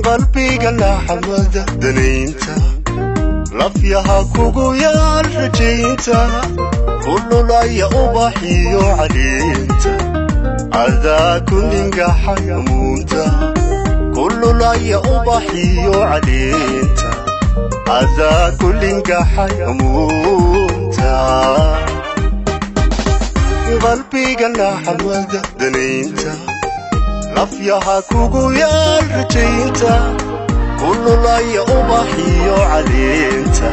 Qalbiga laxamada danaynta, lafyaha kugu yaal rajaynta, kululaya ubaxiyo caleenta, adaa ku ningaxay amuunta. Kululaya ubaxiyo caleenta, adaa ku lingaxay amuunta. Qalbiga laxamada danaynta, lafyaha kugu yaal rajaynta, kululaya ubaxiyo caleenta,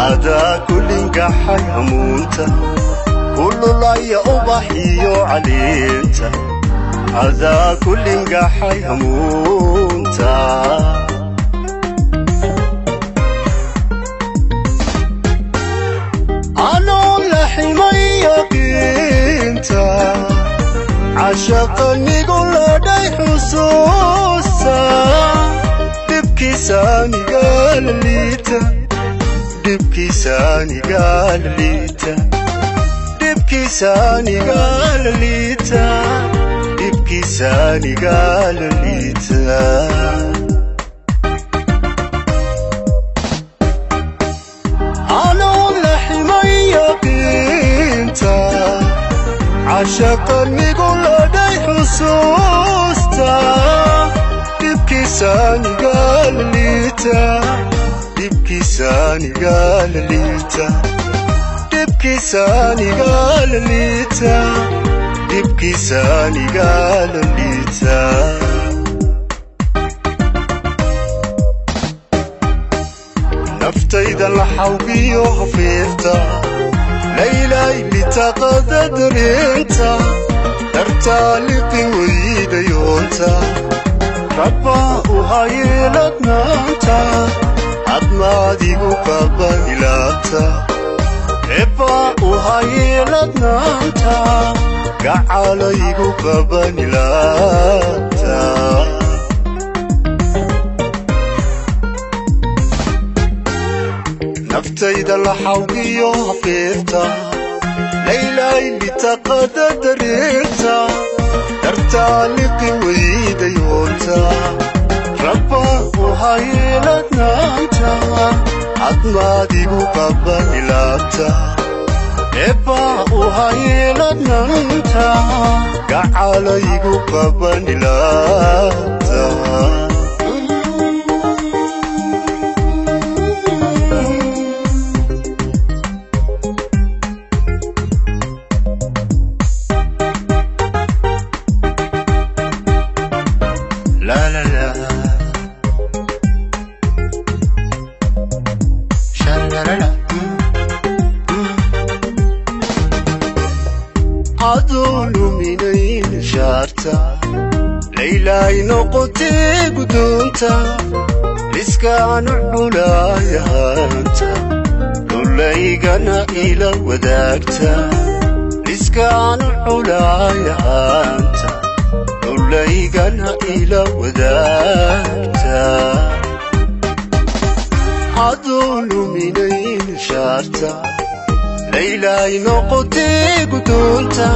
adaa ku lingaxay amuunta. Kululaya ubaxiyo caleenta, adaa ku lingaxay amuunta. Anoo la ximay yaqiinta, cashaqanigu ladhay xusuusta, dhibkiisaanigaala liita, dhibkiisaanigaala liita, dhibkiisaanigaala liita, dhibkiisaanigaala liita. Anoo la ximay yaqiinta, cashaqanigu ladhay xusuusta, dhibkiisaanigaala liita, dhibkiisaanigaala liita, dhibkiisaanigaala liita, dhibkiisaanigaala liita. Naftayda la xawgiyo hafiifta, laylay litaqada dareenta, dartaaliqi weydayoonta, rabba u hayeeladnaanta, hadmaadigu qabanilaabta. Ebba u hayeeladnaanta, gacalaygu qabanilaabta. Naftayda la xawgiyo hafiifta, laylay litaqada dareenta, dartaaliqi weydayoonta, rabba u hayeeladnaanta, hadmaadigu qabanilaabta. Ebba u hayeeladnaanta, gacalaygu qabanilaabta. La la la. Sha la la la. Adoo luminayn shaarta, laylay noqotee guddoonta, liskaanu culaayahanta, dhulaygana ila wadaagta. Liskaanu culaayahanta, dhulaygana ila wadaagta. Adoo luminayn shaarta, laylay noqotee guddoonta,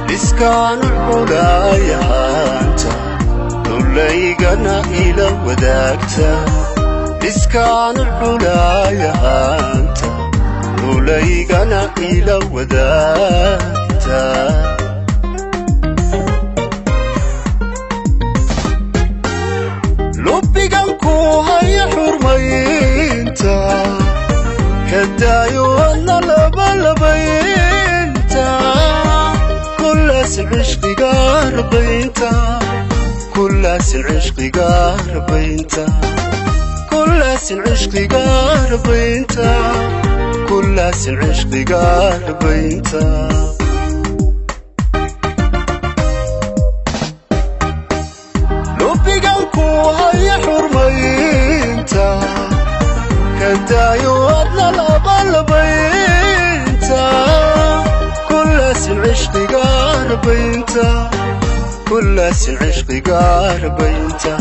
liskaanu culaayahanta, dhulaygana ila wadaagta. Liskaanu culaayahanta, dhulaygana ila wadaagta. Lubbigan ku haya xurmaynta, kadaayo adna labalabaynta, kullaasin cishqiga rabaynta, kullaasin cishqiga rabaynta, kullaasin cishqiga rabaynta, kullaasin cishqiga rabaynta. Lubbigan ku haya xurmaynta, kadaayo adna labalabaynta, kullaasin cishqiga rabaynta, kullaasin cishqiga rabaynta,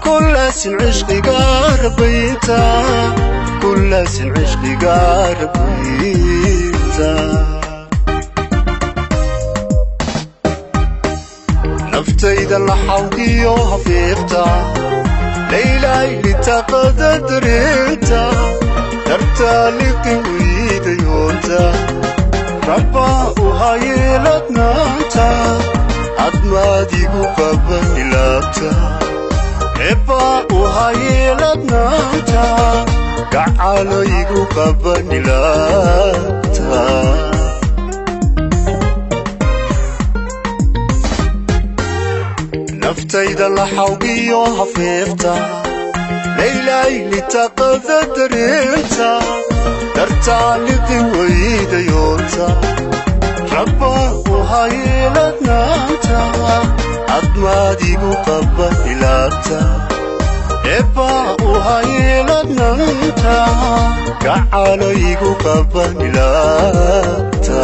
kullaasin cishqiga rabaynta, kullaasin cishqiga rabaynta. Naftayda laxawgiyo hafiifta, laylaylitaqada dareenta, dartaaliqi weydayoonta, rabba u hayeeladnaanta, admaadigu qabanilaabta, ebba u hayeeladnaanta, gacalo igu qabanilaabta. Naftayda laxawgiyo hafiifta, laylaylitaqada dareenta, dartaaliqi weydayoonta, rabba u hayeeladnaanta, admaadigu qabanilaabta, ebba u hayeeladnaanta, gacalo igu qabanilaabta.